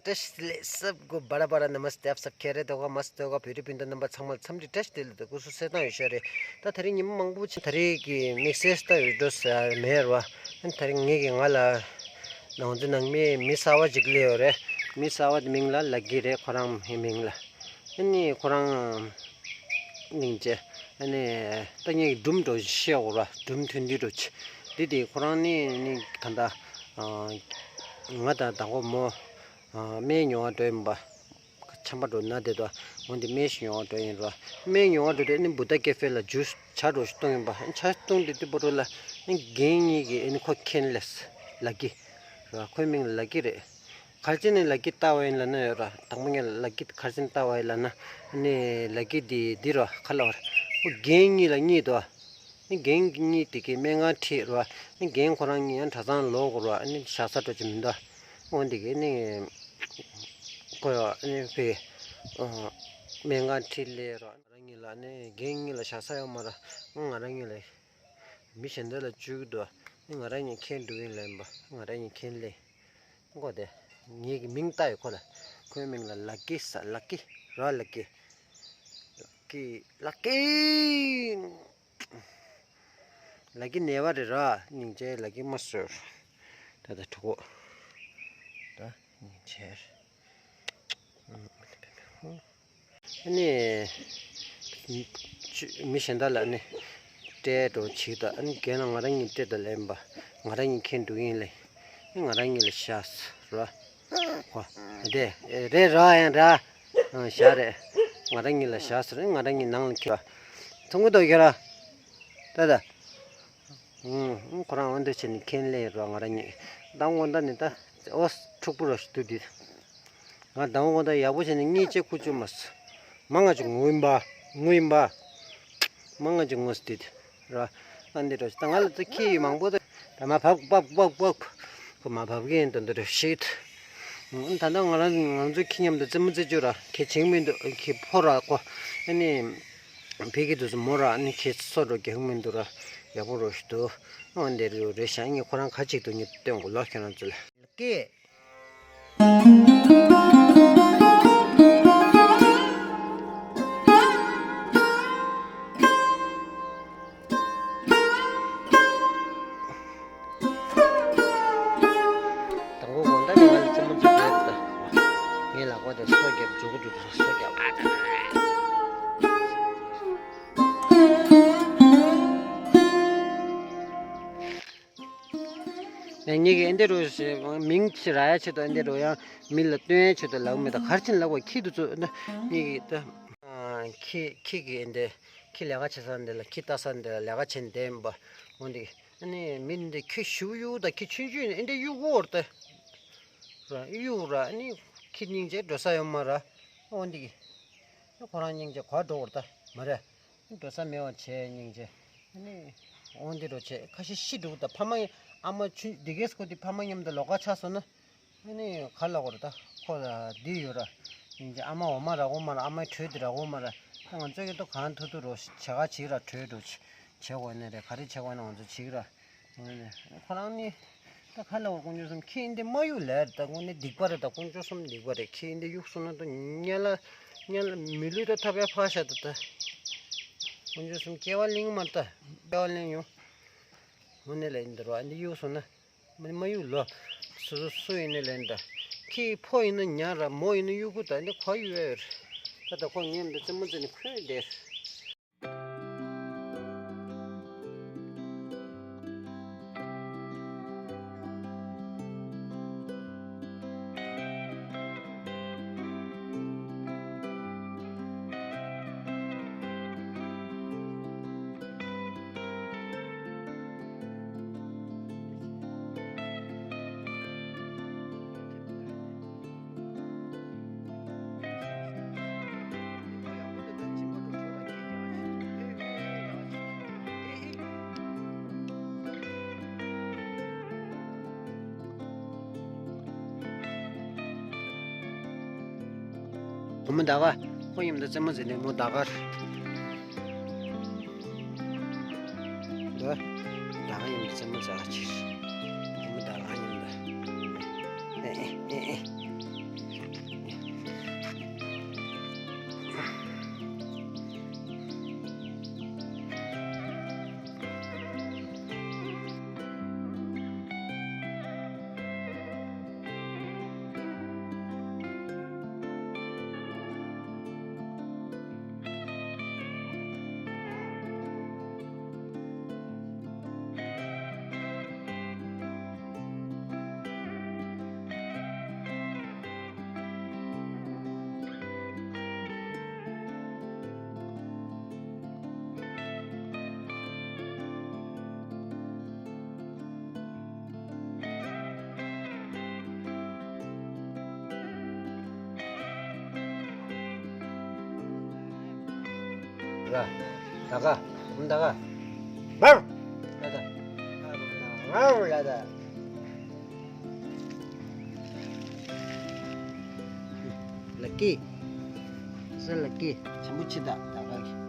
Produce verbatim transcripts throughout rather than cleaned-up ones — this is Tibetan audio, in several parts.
བཀྲ་ཤིས་བདེ་ལེགས། सबको बड़ा बड़ा नमस्ते, आप सब खैरियत होगा, मस्त होगा। བོད་རིགས་སྤུན་ཟླ་རྣམ་པ་ཚང་མ་འཚམས་འདྲི་བཀྲ་ཤིས་བདེ་ལེགས། དང་སྐུ་གཟུགས་གསལ་ཐང་ཡོད་ཤག་རེད། ད་དེ་རིང་ཉི་མ་མང་པོ་ཕྱིན། ད་རེས་ཀྱི་དམིགས་བསལ་ད་ཡོད་འགྲོ་ས་མེད་ར་བ། ད་རིང་ངེད་ཀྱི་ང་ལ་ནང་ཚོ་ནང་མི་མི་གསར་བ་ཅིག་སླེབས་ཡོད་རེད། མི་གསར་བ་དེ་མིང་ལ་ལག་གི་རེད། ཁོ་རང་མིང་ལ། ཨ་ནི་ཁོ་རང་སྙིང་རྗེ། ཨ་ནི་ད་ངས་སྒྲུང་འདྲ་བཤད་འོ་ར། སྒྲུང་ཐུང་ཐུང་འདྲ་ཅིག་འདི་དེ་ཁོ་རང་ནི་ནི་ད་ལྟ་ང་དང་ད་གོ་མོ་སྨན་ཉོ་བ་འགྲོ་ཡིན་པ། ཆམ་པ་འགྲོ་ན་དེ་དོ་འོན་ཏེ་སྨན་ཞིག་ཉོ་བ་འགྲོ་ཡིན་ར། སྨན་ཉོ་བ་འགྲོ་དུས་ནི་བུ་ད་ཀེ་ཧྥེ་ལ་ཇུས་ཇ་འདྲ་ཞིག་བཏུང་ཡིན་པ། ཇ་བཏུང་དུས་དེ་བར་དུ་ལ་ནི་རྒན་གཉིས་ཀྱིས་ཨ་ནི་ཁོ་མཁྱེན་ལས། ལག་གི་ར། ཁོའི་མིང་ལ་ལག་གི་རེད། ག་རེ་བྱས་ནས་ལག་གི་བཏགས་པ་ཡིན་ལབ་ན་ཡོད་ར། དང་པོ་ངས་ལག་གི་ག་རེ་བྱས་ནས་བཏགས་པ་ཡིན་ལབ་ན། ཨ་ནི་ལག་གི་འདི་འདི་ར་ག་ལབ་ར། ཁོ་རྒན་གཉིས་ལ་གཉིས་དོ། ཨ་ནི་རྒན་གཉིས་དེ་གའི་སྨན་ཁང་ཁྲིད་ར། ཨ་ནི་རྒན་ཁོ་རང་གཉིས་ཡང་གྲྭ་ཚང་ལོག་དགོས་ར། ཨ་ནི་བཞག་ས་འགྲོ་རྒྱུ་མི་འདུག་འོ་འདི་གའི་ནི་ཁོ་ཡང་ཨ་ནི་ཕའི་སྨན་ཁང་ཁྲིད་སླེབས་ར། ང་རང་གཉིས་ལ་ནི་རྒན་གཉིས་ལ་བཞག་ས་ཡོད་མ་ར། ང་རང་གཉིས་ལ། མི་གཞན་དག་ལ་བཅོལ་གྱི་འདུག་ཨ་ནི་ང་རང་གཉིས་མཁྱེན་འགྲོ་གི་ཡིན་ལབ་ཡིན་པ། ང་རང་གཉིས་མཁྱེན་ལེ། ཁོ་དེ་ངེད་ཀྱི་མིང་བཏགས་ཡོད་ཁོ་ལ། ཁོའི་མིང་ལ་ལག་གི་ཟེར། ལག་གི་ར། ལག་གི། ལག་གི། ལག་གི། ལག་གི་ནེ་བ་རེད་ར། སྙིང་རྗེ། ལག་གི་མ་བཟོས། ད་ད་གྲོགས་པོ། ད་སྙིང་རྗེ། ཨ་ནི། མི་གཞན་དག་ལ་ནི་སྤྲད་འགྲོ་བྱེད་དང་། ཨ་ནི་རྒན་ལ་ང་རང་གཉིས་སྤྲད་དང་ལབ་ཡིན་པ། ང་རང་གཉིས་མཁྱེན་འགྲོ་གི་ཡིན་ལེ། ཨ་ནི་ང་རང་གཉིས་ལ་བཞག་ཟེར་ར། ཧོ། དེ་རེད་ར། ཡང་ར། ཨ། བཞག་རེད། ང་རང་གཉིས་ལ་བཞག་ཟེར། ཨ་ནི་ང་རང་གཉིས་ནང་ལ་འཁྱེར་བ། ཐུང་གུ་དོ་ཁྱེར་ར། ད་ད། ཨང་། ཁོ་རང་འོ་འདྲ་བྱས་ནས་མཁྱེན་ལེ་རོ། ང་རང་གཉིས་ད་དགོང་དག་ནས་ད་འོ་འཁྲུག་པོ་རོ་ཞིག་འདུག་འདི། ང་ད་དགོང་དག་ཡག་པོ་བྱས་ནས་གཉིད་ཅིག་ཁུག་བཅུག་མ་སོང་། མང་ང་ཅིག་ངུ་ཡིན་པ། ངུ་ཡིན་པ། མང་ང་ཅིག་ངུ་སོང་འདི་རོ། ཨ་འདི་རོ། ད་ང་ལ་ད་ཁྱི་ཡི་མང་པོ་ད་ད་མ་བབ་བབ་བབ་བབ། ཁོ་མ་བབ་གི་ཡིན་ད་འདི་རོ་ཤིད། ད་ལྟ་ང་རང་ང་ཚོ་ཁྱི་མཉམ་དུ་རྩེད་མོ་རྩེ་བཅུག་ར། ཁྱི་བྱིང་མི་འདུག་ཁྱི་ཕོ་ར་ཁོ། ཨ་ནི། ཕ་གི་དུས་སུ་མོ་ར་ནི་ཁྱེད་སོ་འགྲོ་རྒྱག་མི་འདུག་ར། ཡག་པོ་རོ་ཞིག་འདུག་འོ་འདི་རུ་རེད་ཤག་ངས་ཁོ་རང་ཁ་ཅིག་ཏུ་ཉིད་སྟོན་དགོས་ལོ། ཁྱོད་རང་ཚོ་ལ། ཀེ། དང་པོ་དགོང་དག་ནས་ང་ལ་རྩེད་མོ་རྩེ་རྒྱུ་ཡོད་ད། ངའི་ལག་པ་དེ་སོ་བརྒྱབ་འཇོག་གི་འདུག་སོ་བརྒྱབ། ཨ་ད། ངེད་ཀྱི་ཨེ་འདི་རུ་མིང་ཅི་ར་ཡ་ཆེད་དུ་ཨེ་འདི་རུ་ཡང་མི་ལ་སྟོན་ཡ་ཆེད་དུ་ལབ་མེད་ད། གར་ཕྱིན་ལབ་པ་ཁྱི་དུ་ཚོ་ངེད་ཀྱི་ད། ཁྱི་ཁྱི་གི་ཨེ་འདི་ཁྱི་ལས་ཀ་བྱེད་ས་འདི་ལ་ཁྱི་ལྟ་ས་འདི་ལ་ལས་ཀ་བྱེད་འདི་ཡིན་པ། འོ་འདི། ཨ་ནི་མི་འདི་ཁྱི་ཞུ་གཡུག་ད་ཁྱི་ཆུང་ཆུང་ཨེ་འདི་གཡུག་གོ་ར་ད། ར་གཡུག་ར་ཨ་ནི་ཁྱི་སྙིང་རྗེ་འགྲོ་ས་ཡོད་མ་ར། འོ་འདི་གི། ཁོ་རང་སྙིང་རྗེ་གོ་འགྲོ་བར་ད་མ་རེད། འགྲོ་ས་མེད་པ་བྱས་སྙིང་རྗེ། ཨ་ནི། འོ་འདི་འགྲོ་བྱས་ཁ་ཤས་ཤི་འགྲོ་ད་ཕ་མ་ཨ་མ་ཆུ་འདི་གས་སྐོར་དེ་ཕ་མ་མཉམ་དུ་ལོགས་ཀ་ཆགས་སོང་ན། ཨ་ནི་ག་ལ་གོ་ར་ད་ཁོ་ལ་འདི་ཡོད་ར། སྙིང་རྗེ་ཨ་མ་འོ་མ་རག་གོ་མ་ར། ཨ་མའི་དྲོད་དེ་རག་གོ་མ་ར། ད་ང་ཚོ་གི་ཏོ་གང་ཐུབ་ཐུབ་རོ་བྱ་ག་བྱེད་ར། དྲོད་འགྲོ་བྱེད་དགོས་ནི་རེད། ག་རེ་བྱེད་དགོས་ན་ང་ཚོ་བྱེད་ར། ཁོ་རང་ནི། ད་ཁ་ལ་བ་དཀོན་མཆོག་གསུམ་ཁྱི་འདི་མ་གཡུག་ལེ། ད་དངོས་གནས་སྡིག་པ་རེད། ད་དཀོན་མཆོག་གསུམ་སྡིག་པ་རེད། ཁྱི་འདི་གཡུག་སོང་ན་ད་ཉལ་ལ་ཉལ་ལ་མི་ལུས་ད་ཐབ་ཡ་ཕག་ཤ་ད་ད། དཀོན་མཆོག་གསུམ་སྐྱེ་བ་ལེན་གི་མ་རེད་ད། སྐྱེ་བ་ལེན་ཡོང་། དངོས་གནས་ལ་འདི་རོ་འདི་གཡུག་སོང་ན། མ་མ་གཡུག་ལོ། སོ་སོ་སུ་ཡིན་ན་ལེན་ད། ཁྱི་ཕོ་ཡིན་ན་ཉལ་ར་མོ་ཡིན་ན་གཡུག་གུ་ད་འདི་ཁོ་གཡུག་ཡོད་རེད། ད་ད་ཁོ་ངའི་འདི་རྩེད་མོ་རྩེ་ནས་ཁོས་བསྡད། བུ་མོ་ཟླ་དཀར། ཁོ་མཉམ་དུ་རྩེད་མོ་རྩེ་ནས་མོ་ཟླ་དཀར། འདི། ཟླ་དཀར་མཉམ་དུ་རྩེད་མོ་རྩེ་བ་ཕྱིར། བུ་མོ་ཟླ་དཀར་མཉམ་དུ། ཨེ་ཨེ་ཨེ་ཨེ། ལ། ད་ག་ད་ག་མར་ལ་ད། མར་ལ་ད། ལ་ཀི། ས་ལ་ཀི། ཆེན་པོ་ཆེ་ད་ད་ག་གི།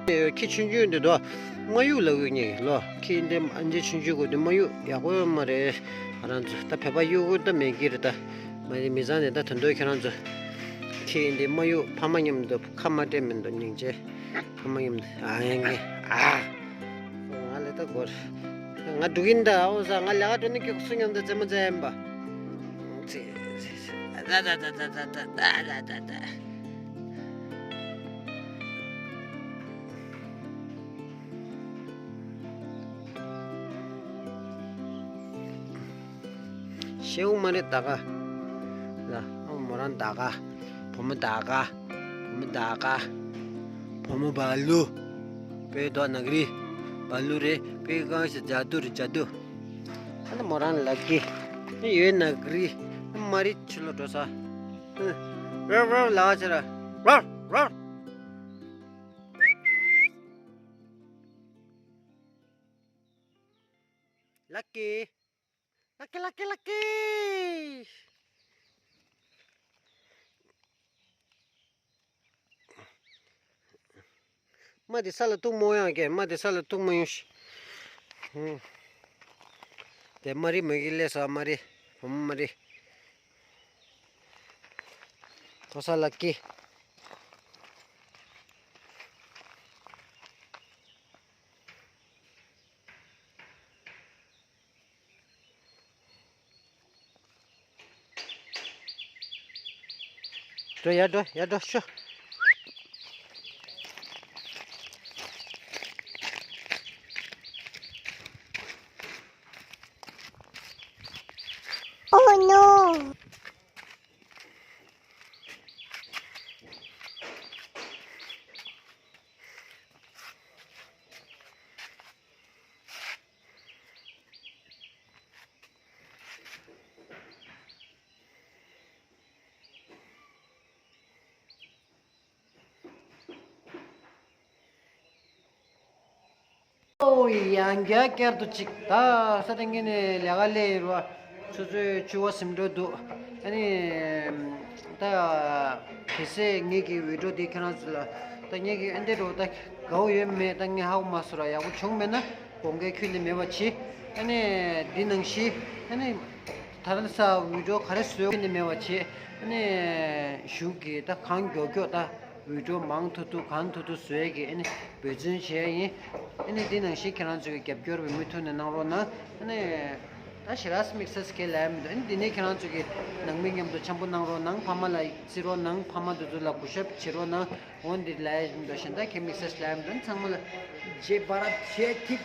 ཁྱི་ཆུང་ཆུང་འདི་དོ། རྨ་ཡུག་ལ་གུ་ཉེ་ལོ། ཁྱི་འདི་ཨ་ཅེ་ཆུང་ཆུང་གོ་འདི་རྨ་ཡུག་ཡག་པོ་མ་རེད། ང་རང་ཚོ་ད་བོད་པ་གཡུག་གུ་ད་མེད་ཀྱི་རེད་ད། མ་རེད་མི་ཚང་ནས་ད་དོན་དོ་ཁྱེད་རང་ཚོ། ཁྱི་འདི་རྨ་ཡུག་ཕ་མ་མཉམ་དུ་ཁ་མ་སྤྲད་མི་འདུག་སྙིང་རྗེ། ཁ་མ་ཡིན། ཨ་ཡང་གི། ཨ། ང་ལས་ད་གོ། ང་འགྲོ་གིན་ད་ཨོ་ས་ང་ལས་ཀ་འགྲོ་ནི་ཀྱོག་སུ་ཉམས་ད་རྩེད་མོ་རྩེ་ཡིན་པ། ཤེའུ་མ་རེད་ད་ག་ལ། ཨ་མོ་རང་ད་ག་བུ་མོ་ད་ག་བུ་མོ་ད་ག་བུ་མོ་བ་ལུ། པའི་དོ་ནག་རི། བ་ལུ་རེད། པའི་གང་ཞིག་ཇ་དུ་རེད་ཇ་དུ། ཨ་ནི་མོ་རང་ལ་གི་ཨ་ཡོད་ནག་རི། ཨ་མ་རི་ཆུ་ལོ་འགྲོ་ས། རབ་རབ་ལ་ཆ་ར། རབ་རབ། ལ་ཀི། ལ་ཀི་ལ་ཀི་ལ་ཀི། མ་དེ་ས་ལ་གཏུག་མོ་ཡང་གས་མ་དེ་ས་ལ་གཏུག་མ་ཡོང་ཤི། ཧུམ། དེ་མ་རི་མ་གི་ལས་ས་མ་རི། བུ་མོ་མ་རི། ཐོ་ས་ལ་ཀི། འགྲོ་ཡར་འགྲོ་ཡར་འགྲོ་ཤོག Oh no! ཨོ་ཡང་བསྐྱར་བསྐྱར་དུ་ཅིག་ད་ས་དེ་ངས་ནས་ལས་ཀ་ལས་ཡིན་རོ། ཆུ་ཚོད་བཅུ་པ་ཟིན་འགྲོ་འདུག་ཨ་ནི། ད་གལ་སྲིད་ངེད་ཀྱི་བི་ཌིའོ་འདི་ཁྱེད་རང་ཚོ་ལ་ད་ངེད་ཀྱི་ཨ་འདྲ་རོ་ད་དགའ་བོ་ཡོད་མེད་ད་ངས་ཧ་གོ་མ་སོང་ར། ཡག་པོ་བྱུང་མེད་ན་དགོངས་འགལ་ཁྱོན་ནས་མེད་པ་བྱེད། ཨ་ནི་འདི་ནང་བཞིན་ཨ་ནི། ད་ལྟ་ས་བི་ཌིའོ་ག་རེ་བཟོས་ཁྱོན་ནས་མེད་པ་བྱེད། ཨ་ནི་གཞུག་གི་ད་གང་མགྱོགས་མགྱོགས་ད་བི་ཌིའོ་མང་ཐུབ་ཐུབ་གང་ཐུབ་ཐུབ་བཟོས་ཀྱི་ཨ་ནི་འབད་བརྩོན་བྱས་ཡིན། ཨ་ནི་འདི་ནང་བཞིན་ཁྱེད་རང་ཚོ་གི་རྒྱབ་སྐྱོར་བའི་མུ་མཐུད་ནས་གནང་རོགས་གནང་། ཨ་ནི་ད་ཞེ་དྲགས་དམིགས་བསལ་གྱི་ལབ་ཡ་མི་འདུག་ཨ་ནི་འདི་ནས་ཁྱེད་རང་ཚོ་གི་ནང་མི་མཉམ་དུ་འཆམ་པོ་གནང་རོགས་གནང་། ཕ་མ་ལ་བརྩི་རོགས་གནང་། ཕ་མ་དེ་ཚོ་ལ་གུས་ཞབས་བྱེད་རོགས་གནང་། འོ་འདི་ལབ་ཡ་མི་འདུག་གཞན་དག་གི་དམིགས་བསལ་ལབ་ཡ་མི་འདུག་ཚང་མ་ལ་རྗེས་བར་བྱེད་ཐིག